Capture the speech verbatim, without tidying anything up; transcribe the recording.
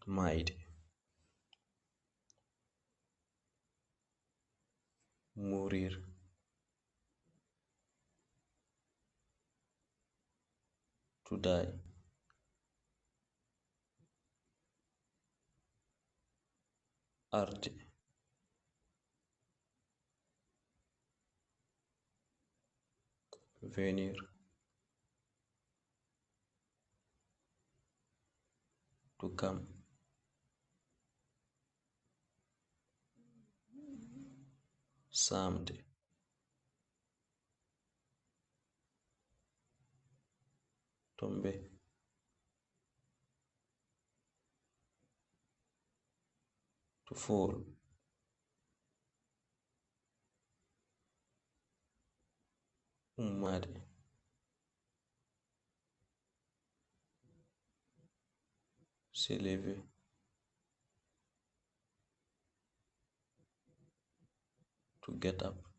Maayde. Mourir. To die. Arde. Venir. To come. Saamde. Tombe. To fall. Ummaade. S'élever. To get up.